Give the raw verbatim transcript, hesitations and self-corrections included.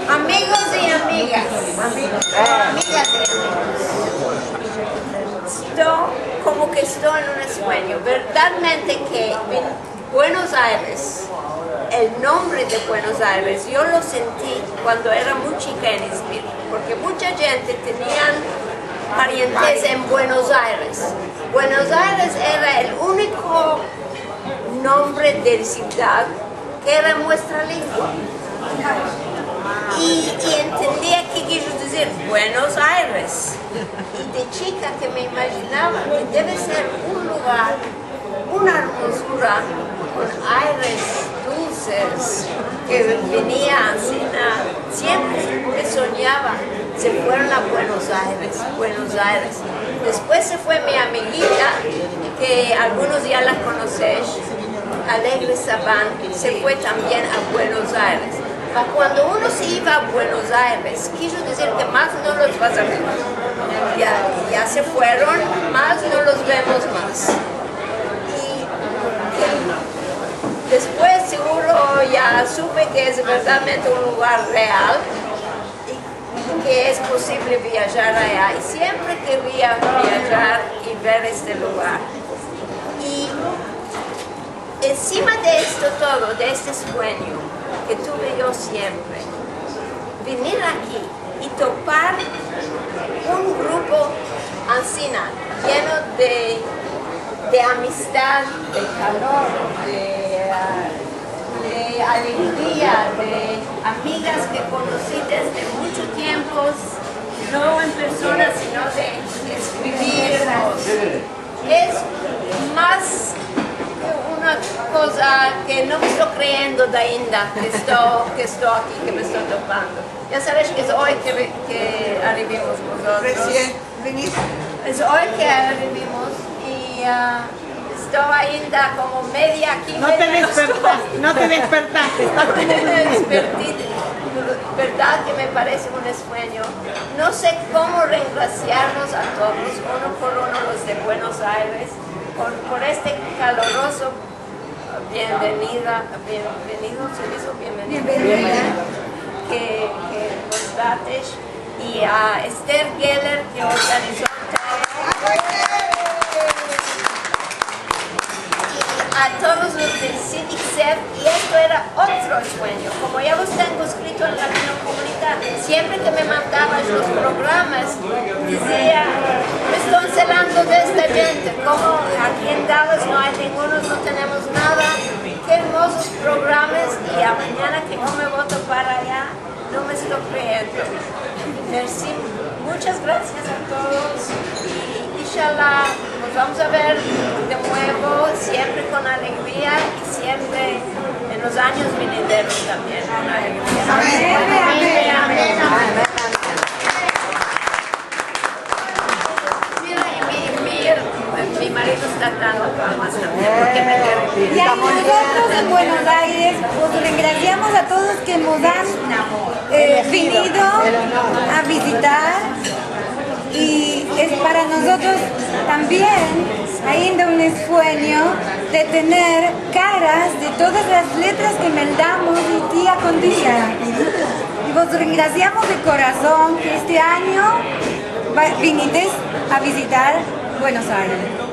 Amigos i amigas, amigas i amigos, esto komo ke esto en un esuenyo. Verdadmente ke en Buenos Aires, el nombre de Buenos Aires, yo lo senti kuando era muy chika en Izmir, porke mucha djente tenian parientes en Buenos Aires. Buenos Aires era el uniko nombre de sivdad ke era muestra lengua. I, i entendia ke kijo dizir Buenos Aires. I de chika ke me imaginava ke deve ser un lugar, una ermozura, kon aires dulses, ke venia ansina, siempre me sonyava, se fueron a Buenos Aires, Buenos Aires. Despues se fue mi amigita, ke algunos ya la konosesh, Alegre Saban, se fue tambien a Buenos Aires. Pa kuando uno se iva a Buenos Aires, kijo dizir ke mas no los vas a ver. Ya, ya se fueron, mas no los vemos mas. I, i despues seguro ya supe ke es verdadmente un lugar real i ke es posivle viajar aya. I siempre keria viajar i ver este lugar. I ensima de esto todo, de este suenyo ke tuve yo siempre, venir aki i topar un grupo ansina, yeno de, de amistad, de kalor, de, ah, de alegria, de amigas ke konosi desde muchos tiempos, no en persona, sino de eskribir. Es mas una koza ke no me esto kreyendo de ainda ke esto, ke esto aki, ke me esto topando. Ya saves ke es oy ke, ke arivimos mozotros. Resien veniste. Es oy ke arivimos i, ah, esto ainda komo media aki, no te media despertaste, no te despertaste, estas komo desperti-, verdad ke me parese un esuenyo. No se komo rengrasiarlos a todos, uno por uno, los de Buenos Aires, por, por este kalorozo bienvenida, bienvenido, se dize bienvenida, bienvenida, ke, ke mos dates, i a Esther Geller, ke organizo todo. A todos los del Civic Sef, i esto era otro suenyo. Komo ya los tengo eskrito en Ladinokomunidad, siempre ke me mandavas los programas, dizia, me esto anselando de esta djente, komo aki en Dallas no ay ninguno, no tenemos nada. Ke ermozos programas, i amanyana ke yo me vo a topar aya, no me esto kreyendo. Mersi, munchas grasias a todos i inshallah mos vamos a ver de muevo, siempre kon alegria i siempre en los anyos venideros tambien kon alegria. Amen, amen, amen, amen. Mira, i mi, mi, mi marido esta dando palmas tambien, porke me quedo. I a mozotros en Buenos Aires, vos rengrasiamos a todos ke mos han, eh, venido a vizitar. I es para mozotros tambien ainda un esuenyo de tener karas de todas las letras ke meldamos dia kon dia. I vos rengrasiamos de korason ke este anyo va-, vinites a vizitar Buenos Aires.